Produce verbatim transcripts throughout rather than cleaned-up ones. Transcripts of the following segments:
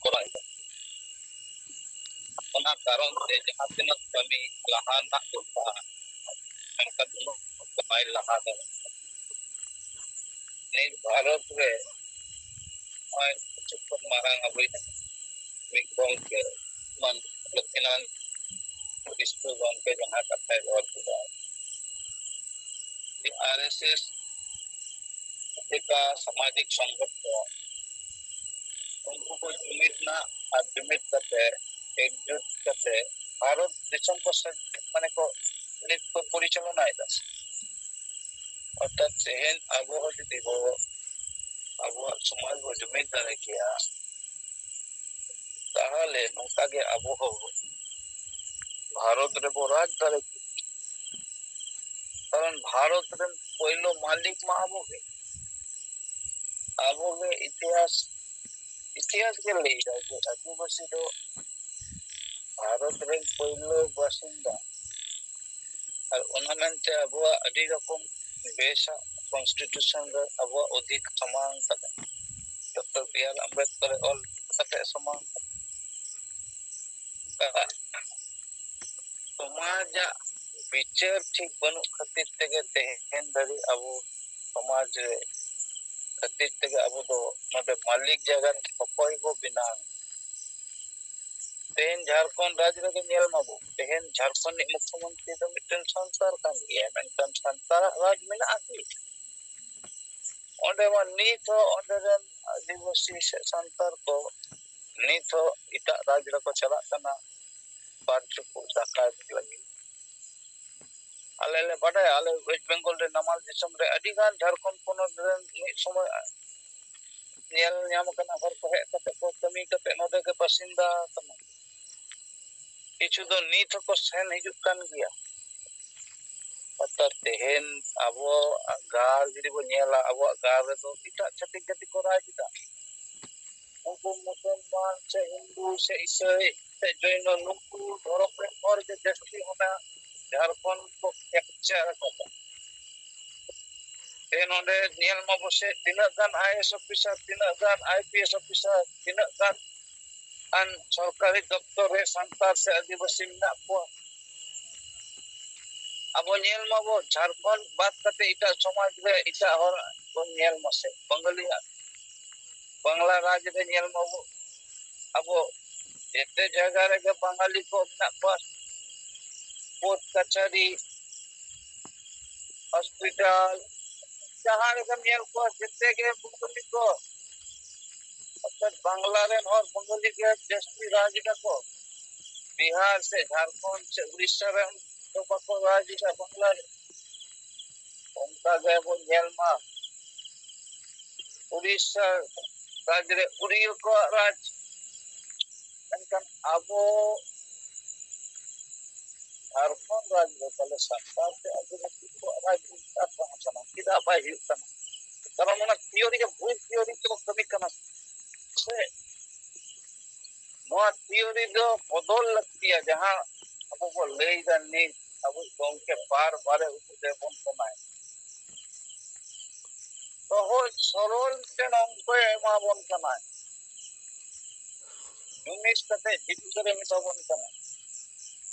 ᱠᱚᱨᱟᱣ ᱮᱫᱟ᱾ ᱚᱱᱟ ᱠᱟᱨᱚᱱ ᱛᱮ ᱡᱟᱦᱟᱸ ᱛᱤᱱᱟᱹᱜ ᱠᱟᱹᱢᱤ ᱞᱟᱦᱟ ᱨᱮᱱᱟᱜ ᱫᱚᱨᱠᱟᱨ, ᱢᱮᱱᱠᱷᱟᱱ ᱩᱱᱟᱹᱜ ᱵᱟᱭ ᱞᱟᱦᱟ ᱫᱟᱲᱮᱭᱟᱜ ᱠᱟᱱᱟ᱾ ᱱᱤᱛ ᱵᱷᱟᱨᱚᱛ ᱨᱮ ᱱᱚᱜᱼᱚᱭ ᱠᱤᱪᱷᱩ ᱠᱷᱚᱱ ᱢᱟᱨᱟᱝ ᱟᱵᱚᱭᱤᱡ ᱢᱤᱫ ᱜᱚᱢᱠᱮ ᱢᱟᱱ ᱞᱚᱠᱠᱷᱤᱱᱟᱛᱷ ᱠᱤᱥᱠᱩ ᱜᱚᱢᱠᱮ ᱡᱟᱦᱟᱸ ᱠᱟᱛᱷᱟᱭ ᱨᱚᱲ ᱠᱮᱫᱟ, ᱟᱨ ᱮᱥ ᱮᱥ ᱞᱮᱠᱟ ᱥᱟᱢᱟᱡᱤᱠ ᱥᱚᱝᱜᱚᱴᱷᱚᱱ, ᱩᱱᱠᱩ ᱠᱚ ᱡᱩᱢᱤᱫ ᱮᱱᱟ ᱟᱨ ᱡᱩᱢᱤᱫ ᱠᱟᱛᱮ, ᱮᱠᱡᱩᱴ ᱠᱟᱛᱮ ᱵᱷᱟᱨᱚᱛ ᱫᱤᱥᱚᱢ ᱠᱚ ᱥᱮ-, ᱢᱟᱱᱮ ᱠᱚ ᱱᱤᱛ ᱠᱚ ᱯᱚᱨᱤᱪᱟᱞᱚᱱᱟᱭᱮᱫᱟ᱾ ᱚᱨᱛᱷᱟᱛ ᱛᱮᱦᱮᱧ ᱟᱵᱚ ᱦᱚᱸ ᱡᱩᱫᱤ ᱵᱚ ᱟᱵᱚᱣᱟᱜ ᱥᱚᱢᱟᱡᱽ ᱵᱚ ᱡᱩᱢᱤᱫ ᱫᱟᱲᱮ ᱠᱮᱭᱟ, ᱛᱟᱦᱚᱞᱮ ᱱᱚᱝᱠᱟ ᱜᱮ ᱟᱵᱚ ᱦᱚᱸ ᱵᱷᱟᱨᱚᱛ ᱨᱮᱵᱚ ᱨᱟᱡᱽ ᱫᱟᱲᱮ ᱠᱮᱭᱟ᱾ ᱠᱟᱨᱚᱱ ᱵᱷᱟᱨᱚᱛ ᱨᱮᱱ ᱯᱳᱭᱞᱳ ᱢᱟᱹᱞᱤᱠ ᱢᱟ ᱟᱵᱚ ᱜᱮ᱾ ᱟᱵᱚ ᱜᱮ ᱤᱛᱤᱦᱟᱥ, ᱤᱛᱤᱦᱟᱥ ᱜᱮ ᱞᱟᱹᱭ ᱮᱫᱟ ᱡᱮ ᱟᱹᱫᱤᱵᱟᱹᱥᱤ ᱫᱚ ᱵᱷᱟᱨᱚᱛ ᱨᱮᱱ ᱯᱳᱭᱞᱳ ᱵᱟᱥᱤᱱᱫᱟ᱾ ᱟᱨ ᱚᱱᱟ ᱢᱮᱱᱛᱮ ᱟᱵᱚᱣᱟᱜ ᱟᱹᱰᱤ ᱨᱚᱠᱚᱢ ᱵᱮᱥᱟᱜ ᱠᱚᱱᱥᱴᱤᱴᱤᱭᱩᱥᱚᱱ ᱨᱮ ᱟᱵᱚᱣᱟᱜ ᱚᱫᱷᱤᱠ ᱥᱟᱢᱟᱝ ᱠᱟᱫᱟ᱾ ᱰᱚᱠᱴᱚᱨ ᱵᱤ ᱟᱨ ᱟᱢᱵᱮᱫᱠᱚᱨ ᱚᱞ ᱠᱟᱛᱮ ᱥᱟᱢᱟᱝ ᱠᱟᱫᱟ᱾ ᱥᱚᱢᱟᱡᱟᱜ ᱵᱤᱪᱟᱹᱨ ᱴᱷᱤᱠ ᱵᱟᱹᱱᱩᱜ ᱠᱷᱟᱹᱛᱤᱨ ᱛᱮᱜᱮ ᱛᱮᱦᱮᱧ ᱫᱷᱟᱹᱵᱤᱡ ᱟᱵᱚ ᱥᱚᱢᱟᱡᱽ ᱨᱮ ᱠᱷᱟᱹᱛᱤᱨ ᱛᱮᱜᱮ ᱟᱵᱚ ᱫᱚ ᱱᱚᱰᱮ ᱢᱟᱹᱞᱤᱠ ᱡᱟᱭᱜᱟ ᱨᱮ ᱚᱠᱚᱭ ᱵᱚ ᱵᱮᱱᱟᱣ? ᱛᱮᱦᱮᱧ ᱡᱷᱟᱲᱠᱷᱚᱸᱰ ᱨᱟᱡᱽ ᱨᱮᱜᱮ ᱧᱮᱞ ᱢᱟᱵᱚ, ᱛᱮᱦᱮᱧ ᱡᱷᱟᱲᱠᱷᱚᱸᱰ ᱨᱤᱱᱤᱡ ᱢᱩᱠᱷᱭᱚᱢᱚᱱᱛᱨᱤ ᱫᱚ ᱢᱤᱫᱴᱮᱱ ᱥᱟᱱᱛᱟᱲ ᱠᱟᱱ ᱜᱮᱭᱟᱭ, ᱢᱮᱱᱠᱷᱟᱱ ᱥᱟᱱᱛᱟᱲᱟᱜ ᱨᱟᱡᱽ ᱢᱮᱱᱟᱜᱼᱟ ᱠᱤ? ᱚᱸᱰᱮ ᱢᱟ ᱱᱤᱛ ᱦᱚᱸ ᱚᱸᱰᱮ ᱨᱮᱱ ᱟᱹᱫᱤᱵᱟᱹᱥᱤ ᱥᱮ ᱥᱟᱱᱛᱟᱲ ᱠᱚ ᱱᱤᱛ ᱦᱚᱸ ᱮᱴᱟᱜ ᱨᱟᱡᱽ ᱨᱮᱠᱚ ᱪᱟᱞᱟᱜ ᱠᱟᱱᱟ ᱵᱟᱨ ᱪᱩᱯᱩᱫ ᱫᱟᱠᱟ ᱞᱟᱹᱜᱤᱫ᱾ ᱟᱞᱮ ᱞᱮ ᱵᱟᱰᱟᱭᱟ, ᱟᱞᱮ ᱳᱭᱮᱥᱴ ᱵᱮᱝᱜᱚᱞ ᱨᱮ ᱱᱟᱢᱟᱞ ᱫᱤᱥᱚᱢ ᱨᱮ ᱟᱹᱰᱤ ᱜᱟᱱ ᱡᱷᱟᱲᱠᱷᱚᱸᱰ ᱯᱚᱱᱚᱛ ᱨᱮᱱ ᱢᱤᱫ ᱥᱚᱢᱚᱭ ᱧᱮᱞ ᱧᱟᱢ ᱟᱠᱟᱱᱟ, ᱦᱚᱲ ᱠᱚ ᱦᱮᱡ ᱠᱟᱛᱮ ᱠᱚ ᱠᱟᱹᱢᱤ ᱠᱟᱛᱮ ᱱᱚᱰᱮ ᱜᱮ ᱵᱟᱥᱤᱱᱫᱟ ᱟᱠᱟᱱᱟ᱾ ᱠᱤᱪᱷᱩ ᱫᱚ ᱱᱤᱛ ᱦᱚᱸᱠᱚ ᱥᱮᱱ ᱦᱤᱡᱩᱜ ᱠᱟᱱ ᱜᱮᱭᱟ᱾ ᱚᱨᱛᱷᱟᱛ ᱛᱮᱦᱮᱧ ᱟᱵᱚ ᱜᱟᱲ ᱡᱩᱫᱤ ᱵᱚᱱ ᱧᱮᱞᱟ, ᱟᱵᱚᱣᱟᱜ ᱜᱟᱲ ᱨᱮᱫᱚ ᱮᱴᱟᱜ ᱪᱷᱟᱹᱛᱤᱠ ᱡᱟᱹᱛᱤ ᱠᱚ ᱨᱟᱡᱽ ᱮᱫᱟ᱾ ᱩᱱᱠᱩ ᱢᱩᱥᱚᱞᱢᱟᱱ ᱥᱮ ᱦᱤᱱᱫᱩ ᱥᱮ ᱤᱥᱟᱹᱭ ᱥᱮ ᱡᱚᱭᱱᱚ, ᱱᱩᱠᱩ ᱫᱷᱚᱨᱚᱢ ᱨᱮᱱ ᱦᱚᱲ ᱜᱮ ᱡᱟᱹᱥᱛᱤ ᱚᱱᱟ ᱡᱷᱟᱲᱠᱷᱚᱸᱰ ᱠᱚ ᱠᱮᱯᱪᱟᱨ ᱟᱠᱟᱫᱟ᱾ ᱥᱮ ᱱᱚᱰᱮ ᱧᱮᱞ ᱢᱟᱵᱚ ᱥᱮ ᱛᱤᱱᱟᱹᱜ ᱜᱟᱱ ᱟᱭ ᱮ ᱮᱥ ᱚᱯᱷᱤᱥᱟᱨ, ᱛᱤᱱᱟᱹᱜ ᱜᱟᱱ ᱟᱭ ᱯᱤ ᱮᱥ ᱚᱯᱷᱤᱥᱟᱨ, ᱛᱤᱱᱟᱹᱜ ᱜᱟᱱ ᱟᱱ ᱥᱚᱨᱠᱟᱨᱤ ᱫᱚᱯᱛᱚᱨ ᱨᱮ ᱥᱟᱱᱛᱟᱲ ᱥᱮ ᱟᱹᱫᱤᱵᱟᱹᱥᱤ ᱢᱮᱱᱟᱜ ᱠᱚᱣᱟ᱾ ᱟᱵᱚ ᱧᱮᱞ ᱢᱟᱵᱚ ᱡᱷᱟᱲᱠᱷᱚᱸᱰ ᱵᱟᱫ ᱠᱟᱛᱮ ᱮᱴᱟᱜ ᱥᱚᱢᱟᱡᱽ ᱨᱮ ᱮᱴᱟᱜ ᱦᱚᱲ ᱵᱚᱱ ᱧᱮᱞ ᱢᱟᱥᱮ, ᱵᱟᱝᱜᱟᱞᱤᱭᱟᱜ ᱵᱟᱝᱞᱟ ᱨᱟᱡᱽ ᱨᱮ ᱧᱮᱞ ᱢᱟᱵᱚ, ᱟᱵᱚ ᱡᱮᱛᱮ ᱡᱟᱭᱜᱟ ᱨᱮᱜᱮ ᱵᱟᱝᱜᱟᱞᱤ ᱠᱚ ᱢᱮᱱᱟᱜ ᱠᱚᱣᱟ᱾ ᱠᱳᱨᱴ ᱠᱟᱪᱷᱟᱨᱤ, ᱦᱚᱥᱯᱤᱴᱟᱞ, ᱡᱟᱦᱟᱸ ᱨᱮᱜᱮᱢ ᱧᱮᱞ ᱠᱚᱣᱟ, ᱡᱮᱛᱮ ᱜᱮ ᱵᱟᱝᱜᱟᱞᱤ ᱠᱚ᱾ ᱚᱨᱛᱷᱟᱛ ᱵᱟᱝᱞᱟ ᱨᱮᱱ ᱦᱚᱲ ᱵᱟᱝᱜᱟᱞᱤ ᱜᱮ ᱡᱟᱹᱥᱛᱤ ᱨᱟᱡᱽ ᱮᱫᱟ ᱠᱚ᱾ ᱵᱤᱦᱟᱨ ᱥᱮ ᱡᱷᱟᱲᱠᱷᱚᱸᱰ ᱥᱮ ᱩᱲᱤᱥᱥᱟ ᱨᱮᱱ ᱫᱚ ᱵᱟᱠᱚ ᱨᱟᱡᱽ ᱮᱫᱟ ᱵᱟᱝᱞᱟ ᱨᱮ᱾ ᱚᱱᱠᱟ ᱜᱮ ᱵᱚᱱ ᱧᱮᱞ ᱢᱟ, ᱩᱲᱤᱥᱥᱟ ᱨᱟᱡᱽ ᱨᱮ ᱩᱲᱤᱭᱟ ᱠᱚᱣᱟᱜ ᱨᱟᱡᱽ᱾ ᱢᱮᱱᱠᱷᱟᱱ ᱟᱵᱚ ᱡᱷᱟᱲᱠᱷᱚᱸᱰ ᱨᱟᱡᱽ ᱨᱮ ᱛᱟᱦᱞᱮ ᱥᱟᱱᱛᱟᱲ ᱥᱮ ᱟᱹᱫᱤᱵᱟᱹᱥᱤ ᱠᱚᱣᱟᱜ ᱨᱟᱡᱽ ᱚᱠᱟ ᱠᱷᱚᱱ ᱠᱟᱱᱟ? ᱪᱮᱫᱟᱜ ᱵᱟᱭ ᱦᱩᱭᱩᱜ ᱠᱟᱱᱟ? ᱠᱟᱨᱚᱱ ᱚᱱᱟ ᱛᱷᱤᱭᱳᱨᱤ ᱜᱮ ᱵᱷᱩᱞ ᱛᱷᱤᱭᱳᱨᱤ ᱛᱮᱵᱚ ᱠᱟᱹᱢᱤ ᱠᱟᱱᱟ ᱥᱮ᱾ ᱱᱚᱣᱟ ᱛᱷᱤᱭᱳᱨᱤ ᱫᱚ ᱵᱚᱫᱚᱞ ᱞᱟᱹᱠᱛᱤᱭᱟ, ᱡᱟᱦᱟᱸ ᱟᱵᱚ ᱵᱚ ᱞᱟᱹᱭ ᱫᱟ ᱱᱤᱛ ᱟᱵᱚ ᱜᱚᱢᱠᱮ ᱵᱟᱨ ᱵᱟᱨᱮ ᱩᱫᱩᱜ ᱟᱵᱚᱱ ᱠᱟᱱᱟᱭ᱾ ᱥᱚᱦᱚᱡ ᱥᱚᱨᱚᱞ ᱢᱤᱫᱴᱮᱱ ᱚᱝᱠᱚᱭ ᱮᱢᱟ ᱵᱚᱱ ᱠᱟᱱᱟᱭ᱾ ᱡᱩᱢᱤᱫ ᱠᱟᱛᱮ ᱡᱤᱛᱠᱟᱹᱨᱮ ᱢᱮᱛᱟ ᱵᱚᱱ ᱠᱟᱱᱟ᱾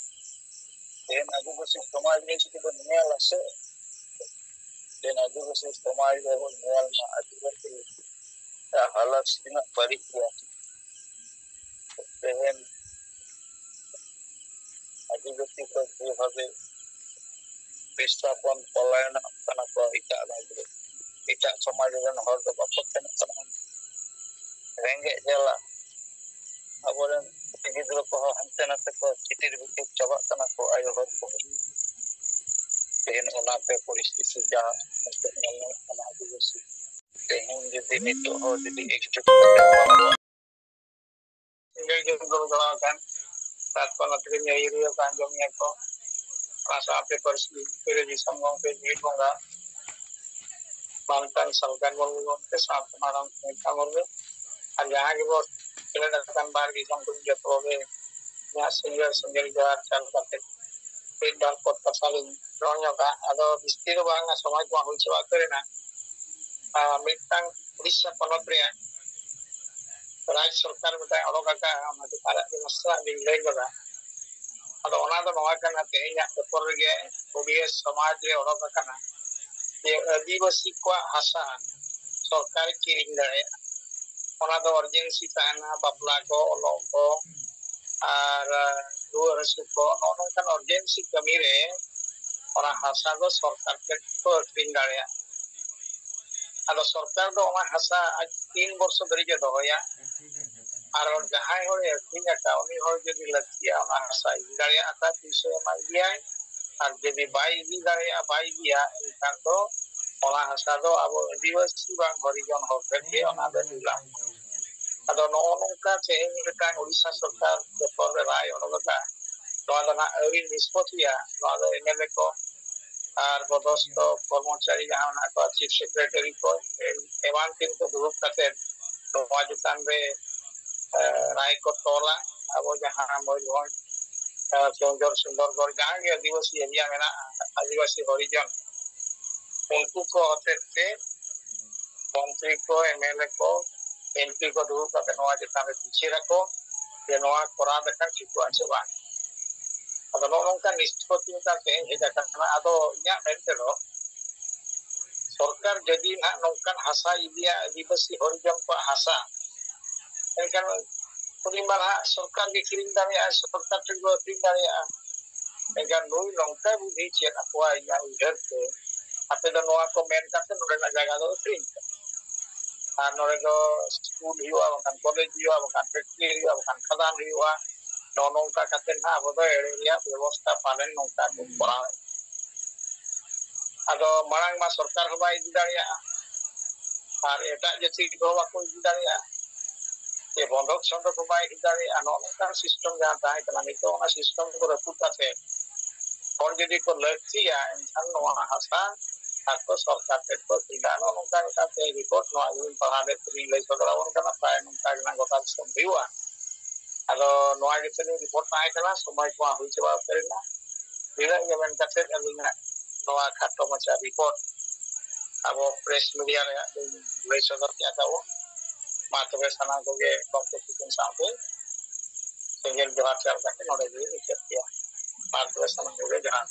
ᱛᱮᱦᱮᱧ ᱟᱹᱫᱤᱵᱟᱹᱥᱤ ᱥᱚᱢᱟᱡᱽ ᱨᱮ ᱡᱩᱫᱤ ᱵᱚᱱ ᱧᱮᱞᱟ ᱥᱮ, ᱛᱮᱦᱮᱧ ᱟᱹᱫᱤᱵᱟᱹᱥᱤ ᱥᱚᱢᱟᱡᱽ ᱨᱮᱵᱚᱱ ᱧᱮᱞ ᱢᱟ, ᱟᱹᱫᱤᱵᱟᱹᱥᱤ ᱦᱟᱞᱚᱛ ᱛᱤᱱᱟᱹᱜ ᱵᱟᱹᱲᱤᱡ ᱜᱮᱭᱟ᱾ ᱛᱮᱦᱮᱧ ᱟᱹᱫᱤᱵᱟᱹᱥᱤ ᱠᱚ ᱡᱮᱵᱷᱟᱵᱮ ᱵᱤᱥᱛᱷᱟᱯᱚᱱ ᱯᱚᱞᱟᱭᱚᱱᱚᱜ ᱠᱟᱱᱟ ᱠᱚ ᱮᱴᱟᱜ ᱨᱟᱡᱽ ᱨᱮ, ᱮᱴᱟᱜ ᱥᱚᱢᱟᱡᱽ ᱨᱮᱱ ᱦᱚᱲ ᱫᱚ ᱵᱟᱠᱚ ᱥᱮᱱᱚᱜ ᱠᱟᱱᱟ᱾ ᱨᱮᱸᱜᱮᱡ ᱡᱟᱞᱟ ᱟᱵᱚᱨᱮᱱ ᱜᱤᱫᱽᱨᱟᱹ ᱠᱚᱦᱚᱸ ᱦᱟᱱᱛᱮ ᱱᱟᱛᱮ ᱠᱚ ᱪᱤᱴᱤᱨ ᱵᱷᱤᱴᱤᱨ ᱪᱟᱵᱟᱜ ᱠᱟᱱᱟ ᱠᱚ ᱟᱭᱳ ᱦᱚᱲ ᱠᱚ᱾ ᱛᱮᱦᱮᱧ ᱚᱱᱟᱛᱮ ᱯᱚᱨᱤᱥᱛᱷᱤᱛᱤ ᱡᱟ ᱱᱤᱛᱚᱜ ᱧᱮᱞ ᱧᱟᱢᱚᱜ ᱠᱟᱱᱟ ᱟᱹᱫᱤᱵᱟᱹᱥᱤ᱾ ᱛᱮᱦᱮᱧ ᱡᱩᱫᱤ ᱱᱤᱛᱚᱜ ᱦᱚᱸ ᱡᱩᱫᱤ ᱮᱠᱡᱩᱴ ᱠᱟᱛᱮ ᱵᱟᱵᱚᱱ ᱥᱮᱸᱜᱮᱞ ᱡᱩᱞ ᱫᱚ ᱜᱚᱲᱚ ᱟᱠᱟᱱ ᱛᱟᱨᱯᱚᱨ ᱱᱚᱛᱮ ᱨᱮ ᱟᱹᱭᱩᱨᱤᱭᱟᱹ ᱠᱚ ᱟᱸᱡᱚᱢ ᱜᱮᱭᱟ ᱠᱚ᱾ ᱚᱱᱟ ᱥᱟᱶᱛᱮ ᱯᱟᱹᱨᱥᱤ ᱯᱮᱨᱮ ᱫᱤᱥᱚᱢ ᱜᱚᱢᱠᱮ ᱡᱤᱣᱤ ᱵᱚᱸᱜᱟ ᱢᱟᱱᱛᱟᱱ ᱥᱟᱞᱠᱷᱟᱱ ᱢᱩᱨᱢᱩ ᱜᱚᱢᱠᱮ ᱥᱟᱶᱛᱮ ᱢᱟᱨᱟᱝ ᱥᱩᱱᱤᱛᱟ ᱢᱩᱨᱢᱩ ᱟᱨ ᱡᱟᱦᱟᱸ ᱜᱮᱵᱚ ᱥᱮᱞᱮᱫ ᱟᱠᱟᱱ ᱵᱟᱨ ᱫᱤᱥᱚᱢ ᱠᱚ ᱡᱚᱛᱚ ᱜᱮ ᱡᱟᱦᱟᱸ ᱥᱤᱸᱜᱟᱹᱲ ᱥᱤᱸᱜᱟᱹᱲ ᱡᱚᱦᱟᱨ ᱪᱟᱞ ᱠᱟᱛᱮ ᱢᱤᱫ ᱵᱟᱨ ᱯᱚᱫ ᱠᱟᱛᱷᱟ ᱞᱤᱧ ᱨᱚᱲ ᱧᱚᱜᱟ᱾ ᱟᱫᱚ ᱵᱤᱥᱛᱤ ᱫᱚ ᱵᱟᱝ, ᱥᱚᱢᱚᱭ ᱠᱚᱢᱟ ᱦᱩᱭ ᱪᱟᱵᱟᱜ ᱠᱟᱱᱟ᱾ ᱟᱨ ᱢᱤᱫᱴᱟᱝ ᱩᱲᱤᱥᱥᱟ ᱯᱚᱱᱚᱛ ᱨᱮᱭᱟᱜ ᱨᱟᱡᱽ ᱥᱚᱨᱠᱟᱨ ᱢᱤᱫᱴᱟᱝ ᱚᱰᱚᱠ ᱟᱠᱟᱫᱼᱟ, ᱚᱱᱟ ᱪᱮᱛᱟᱱ ᱨᱮ ᱟᱹᱰᱤ ᱱᱟᱥᱮᱱᱟᱜ ᱞᱤᱧ ᱞᱟᱹᱭ ᱧᱚᱜᱟ᱾ ᱟᱫᱚ ᱚᱱᱟ ᱫᱚ ᱱᱚᱣᱟ ᱠᱟᱱᱟ, ᱛᱮᱦᱮᱧᱟᱜ ᱯᱮᱯᱟᱨ ᱨᱮᱜᱮ ᱳᱰᱤᱭᱟ ᱥᱚᱢᱟᱡᱽ ᱨᱮ ᱚᱰᱚᱠ ᱟᱠᱟᱱᱟ ᱡᱮ ᱟᱹᱫᱤᱵᱟᱹᱥᱤ ᱠᱚᱣᱟᱜ ᱦᱟᱥᱟ ᱥᱚᱨᱠᱟᱨ ᱠᱤᱨᱤᱧ ᱫᱟᱲᱮᱭᱟᱜᱼᱟ᱾ ᱚᱱᱟ ᱫᱚ ᱚᱨᱡᱮᱱᱥᱤ ᱛᱟᱦᱮᱱᱟ, ᱵᱟᱯᱞᱟ ᱠᱚ, ᱚᱞᱚᱜ ᱠᱚ, ᱟᱨ ᱨᱩᱣᱟᱹ ᱦᱟᱹᱥᱩ ᱠᱚ, ᱱᱚᱜᱼᱚ ᱱᱚᱝᱠᱟᱱ ᱚᱨᱡᱮᱱᱥᱤ ᱠᱟᱹᱢᱤ ᱨᱮ ᱚᱱᱟ ᱦᱟᱥᱟ ᱫᱚ ᱥᱚᱨᱠᱟᱨ ᱴᱷᱮᱱ ᱠᱚ ᱟᱹᱠᱷᱨᱤᱧ ᱫᱟᱲᱮᱭᱟᱜᱼᱟ᱾ ᱟᱫᱚ ᱥᱚᱨᱠᱟᱨ ᱫᱚ ᱚᱱᱟ ᱦᱟᱥᱟ ᱟᱡ ᱛᱤᱱ ᱵᱚᱨᱥᱚ ᱫᱷᱟᱹᱨᱤᱡ ᱮ ᱫᱚᱦᱚᱭᱟ, ᱟᱨ ᱡᱟᱦᱟᱸᱭ ᱦᱚᱲᱮ ᱟᱹᱠᱷᱨᱤᱧ ᱟᱠᱟᱫ, ᱩᱱᱤ ᱦᱚᱲ ᱡᱩᱫᱤ ᱞᱟᱹᱠᱛᱤᱭᱟ, ᱚᱱᱟ ᱦᱟᱥᱟ ᱤᱫᱤ ᱫᱟᱲᱮᱭᱟᱜᱼᱟ, ᱚᱠᱟ ᱯᱩᱭᱥᱟᱹ ᱮᱢᱟ ᱤᱫᱤᱭᱟᱭ᱾ ᱟᱨ ᱡᱩᱫᱤ ᱵᱟᱭ ᱤᱫᱤ ᱫᱟᱲᱮᱭᱟᱜᱼᱟ, ᱵᱟᱭ ᱤᱫᱤᱭᱟ, ᱮᱱᱠᱷᱟᱱ ᱫᱚ ᱚᱱᱟ ᱦᱟᱥᱟ ᱫᱚ ᱟᱵᱚ ᱟᱹᱫᱤᱵᱟᱹᱥᱤ ᱵᱟᱝ ᱦᱚᱨᱤᱡᱚᱱ ᱦᱚᱲ ᱴᱷᱮᱱ ᱜᱮ ᱚᱱᱟ ᱫᱚ ᱫᱩᱞᱟ᱾ ᱟᱫᱚ ᱱᱚᱜᱼᱚ ᱱᱚᱝᱠᱟ ᱛᱮᱦᱮᱧ ᱢᱤᱫᱴᱟᱝ ᱩᱲᱤᱥᱥᱟ ᱥᱚᱨᱠᱟᱨ ᱵᱚᱛᱚᱨ ᱨᱮ ᱨᱟᱭ ᱚᱰᱚᱠ ᱟᱠᱟᱫ, ᱱᱚᱣᱟ ᱫᱚ ᱱᱟᱜ ᱟᱹᱣᱨᱤ ᱱᱤᱥᱯᱚᱛᱤᱭᱟ᱾ ᱱᱚᱣᱟ ᱫᱚ ᱮᱢᱮᱞᱮ ᱠᱚ ᱟᱨ ᱯᱚᱫᱚᱥᱛᱚ ᱠᱚᱨᱢᱚᱪᱟᱨᱤ ᱡᱟᱦᱟᱸ ᱢᱮᱱᱟᱜ ᱠᱚᱣᱟ, ᱪᱤᱯ ᱥᱮᱠᱨᱮᱴᱟᱨᱤ ᱠᱚ, ᱮᱢᱟᱱ ᱴᱤᱢ ᱠᱚ ᱫᱩᱲᱩᱵ ᱠᱟᱛᱮ ᱱᱚᱣᱟ ᱪᱮᱛᱟᱱ ᱨᱮ, ᱮ, ᱨᱟᱭ ᱠᱚ ᱛᱚᱞᱟ᱾ ᱟᱵᱚ ᱡᱟᱦᱟᱸ ᱢᱚᱭᱩᱨᱵᱷᱚᱸᱡᱽ, ᱮ, ᱠᱮᱣᱚᱱᱡᱷᱚᱨ, ᱥᱩᱱᱫᱚᱨᱜᱚᱲ, ᱡᱟᱦᱟᱸ ᱜᱮ ᱟᱹᱫᱤᱵᱟᱹᱥᱤ ᱮᱨᱤᱭᱟ ᱢᱮᱱᱟᱜᱼᱟ, ᱟᱹᱫᱤᱵᱟᱹᱥᱤ ᱦᱚᱨᱤᱡᱚᱱ, ᱩᱱᱠᱩ ᱠᱚ ᱦᱚᱛᱮᱡ ᱛᱮ ᱢᱚᱱᱛᱨᱤ ᱠᱚ, ᱮᱢᱮᱞᱮ ᱠᱚ, ᱮᱢᱯᱤ ᱠᱚ ᱫᱩᱲᱩᱵ ᱠᱟᱛᱮ ᱱᱚᱣᱟ ᱪᱮᱛᱟᱱ ᱨᱮ ᱵᱤᱪᱟᱹᱨ ᱟᱠᱚ ᱡᱮ ᱱᱚᱣᱟ ᱠᱚᱨᱟᱣ ᱞᱮᱠᱷᱟᱱ ᱴᱷᱤᱠᱚᱜᱼᱟ ᱥᱮ ᱵᱟᱝ᱾ ᱟᱫᱚ ᱱᱚᱜᱼᱚ ᱱᱚᱝᱠᱟᱱ ᱱᱤᱥᱯᱚᱛᱤ ᱢᱤᱫᱴᱟᱝ ᱛᱮᱦᱮᱧ ᱦᱮᱡ ᱟᱠᱟᱱᱟ᱾ ᱟᱫᱚ ᱤᱧᱟᱹᱜ ᱢᱮᱱ ᱛᱮᱫᱚ ᱥᱚᱨᱠᱟᱨ ᱡᱩᱫᱤ ᱱᱟᱦᱟᱜ ᱱᱚᱝᱠᱟᱱ ᱦᱟᱥᱟ ᱤᱫᱤᱭᱟ, ᱟᱹᱫᱤᱵᱟᱹᱥᱤ ᱦᱚᱨᱤᱡᱚᱱ ᱠᱚᱣᱟᱜ ᱦᱟᱥᱟ, ᱮᱱᱠᱷᱟᱱ ᱩᱱᱤ ᱢᱟ ᱱᱟᱦᱟᱜ ᱥᱚᱨᱠᱟᱨ ᱜᱮ ᱠᱤᱨᱤᱧ ᱫᱟᱲᱮᱭᱟᱜᱼᱟ, ᱥᱚᱨᱠᱟᱨ ᱴᱷᱮᱱ ᱠᱚ ᱟᱹᱠᱷᱨᱤᱧ ᱫᱟᱲᱮᱭᱟᱜᱼᱟ᱾ ᱮᱱᱠᱷᱟᱱ ᱱᱩᱭ ᱱᱚᱝᱠᱟ ᱵᱩᱫᱷᱤ ᱪᱮᱫ ᱟᱠᱚᱣᱟ, ᱤᱧᱟᱹᱜ ᱩᱭᱦᱟᱹᱨ ᱛᱮ, ᱟᱯᱮ ᱫᱚ ᱱᱚᱣᱟ ᱠᱚ ᱢᱮᱱ ᱠᱟᱛᱮ ᱱᱚᱰᱮᱱᱟᱜ ᱡᱟᱭᱜᱟ ᱫᱚ ᱟᱹᱠᱷᱨᱤᱧ ᱯᱮ᱾ ᱟᱨ ᱱᱚᱰᱮ ᱫᱚ ᱥᱠᱩᱞ ᱦᱩᱭᱩᱜᱼᱟ, ᱵᱟᱝᱠᱷᱟᱱ ᱠᱚᱞᱮᱡᱽ ᱦᱩᱭᱩᱜᱼᱟ, ᱵᱟᱝᱠᱷᱟᱱ ᱯᱷᱮᱠᱴᱨᱤ ᱦᱩᱭᱩᱜᱼᱟ, ᱵᱟᱝᱠᱷᱟᱱ ᱠᱷᱟᱫᱟᱱ ᱦᱩᱭᱩᱜᱼᱟ᱾ ᱱᱚᱜᱼᱚ ᱱᱚᱝᱠᱟ ᱠᱟᱛᱮ ᱱᱟᱦᱟᱜ ᱟᱵᱚ ᱫᱚ ᱮᱲᱮ ᱨᱮᱭᱟᱜ ᱵᱮᱵᱚᱥᱛᱷᱟ ᱯᱟᱞᱮᱱ ᱱᱚᱝᱠᱟ ᱠᱚ ᱠᱚᱨᱟᱣᱮᱫ᱾ ᱟᱫᱚ ᱢᱟᱲᱟᱝ ᱢᱟ ᱥᱚᱨᱠᱟᱨ ᱦᱚᱸ ᱵᱟᱭ ᱤᱫᱤ ᱫᱟᱲᱮᱭᱟᱜᱼᱟ, ᱟᱨ ᱮᱴᱟᱜ ᱡᱟᱹᱛᱤ ᱠᱚᱦᱚᱸ ᱵᱟᱠᱚ ᱤᱫᱤ ᱫᱟᱲᱮᱭᱟᱜᱼᱟ᱾ ᱡᱮ ᱵᱚᱱᱫᱷᱚᱠ ᱥᱚᱝᱜᱷᱚ ᱠᱚ ᱵᱟᱭ ᱤᱫᱤ ᱫᱟᱲᱮᱭᱟᱜᱼᱟ, ᱱᱚᱜᱼᱚ ᱱᱚᱝᱠᱟᱱ ᱥᱤᱥᱴᱮᱢ ᱡᱟᱦᱟᱸ ᱛᱟᱦᱮᱸ ᱠᱟᱱᱟ, ᱱᱤᱛᱚᱜ ᱚᱱᱟ ᱥᱤᱥᱴᱮᱢ ᱠᱚ ᱨᱟᱹᱯᱩᱫ ᱠᱟᱛᱮ ᱦᱚᱲ ᱡᱩᱫᱤ ᱠᱚ ᱞᱟᱹᱠᱛᱤᱭᱟ, ᱮᱱᱠᱷᱟᱱ ᱱᱚᱣᱟ ᱦᱟᱥᱟ ᱟᱠᱚ ᱥᱚᱨᱠᱟᱨ ᱴᱷᱮᱱ ᱠᱚ ᱟᱹᱠᱷᱨᱤᱧᱟ᱾ ᱱᱚᱜᱼᱚ ᱱᱚᱝᱠᱟ ᱢᱤᱫᱴᱟᱝ ᱛᱮᱦᱮᱧ ᱨᱤᱯᱳᱨᱴ ᱱᱚᱣᱟ ᱜᱮᱞᱤᱧ ᱯᱟᱲᱦᱟᱣ ᱞᱮᱫ ᱛᱮᱞᱤᱧ ᱞᱟᱹᱭ ᱥᱚᱫᱚᱨ ᱟᱵᱚᱱ ᱠᱟᱱᱟ᱾ ᱯᱨᱟᱭ ᱱᱚᱝᱠᱟ ᱜᱮ ᱱᱟᱜ ᱜᱚᱴᱟ ᱫᱤᱥᱚᱢ ᱦᱩᱭᱩᱜᱼᱟ᱾ ᱟᱫᱚ ᱱᱚᱣᱟ ᱜᱮ ᱛᱟᱹᱞᱤᱧ ᱨᱤᱯᱳᱨᱴ ᱛᱟᱦᱮᱸ ᱠᱟᱱᱟ, ᱥᱚᱢᱚᱭ ᱠᱚᱢᱟ ᱦᱩᱭ ᱪᱟᱵᱟ ᱩᱛᱟᱹᱨ ᱮᱱᱟ᱾ ᱱᱤᱱᱟᱹᱜ ᱜᱮ ᱢᱮᱱ ᱠᱟᱛᱮ ᱟᱹᱞᱤᱧᱟᱜ ᱱᱚᱣᱟ ᱠᱷᱟᱴᱚ ᱢᱟᱪᱷᱟ ᱨᱤᱯᱳᱨᱴ ᱟᱵᱚ ᱯᱨᱮᱥ ᱢᱤᱰᱤᱭᱟ ᱨᱮ ᱞᱤᱧ ᱞᱟᱹᱭ ᱥᱚᱫᱚᱨ ᱠᱮᱫᱟ ᱛᱟᱵᱚ᱾ ᱢᱟ ᱛᱚᱵᱮ ᱥᱟᱱᱟᱢ ᱠᱚᱜᱮ ᱜᱚᱢᱠᱮ ᱛᱤᱠᱤᱱ ᱥᱟᱶᱛᱮ ᱥᱮᱸᱜᱮᱞ ᱡᱚᱦᱟᱨ ᱪᱟᱞ ᱠᱟᱛᱮ ᱱᱚᱰᱮ ᱜᱮ ᱢᱩᱪᱟᱹᱫ ᱜᱮᱭᱟ᱾ ᱢᱟ ᱛᱚᱵᱮ ᱥᱟᱱᱟᱢ ᱠᱚᱜᱮ ᱡᱚᱦᱟᱨ᱾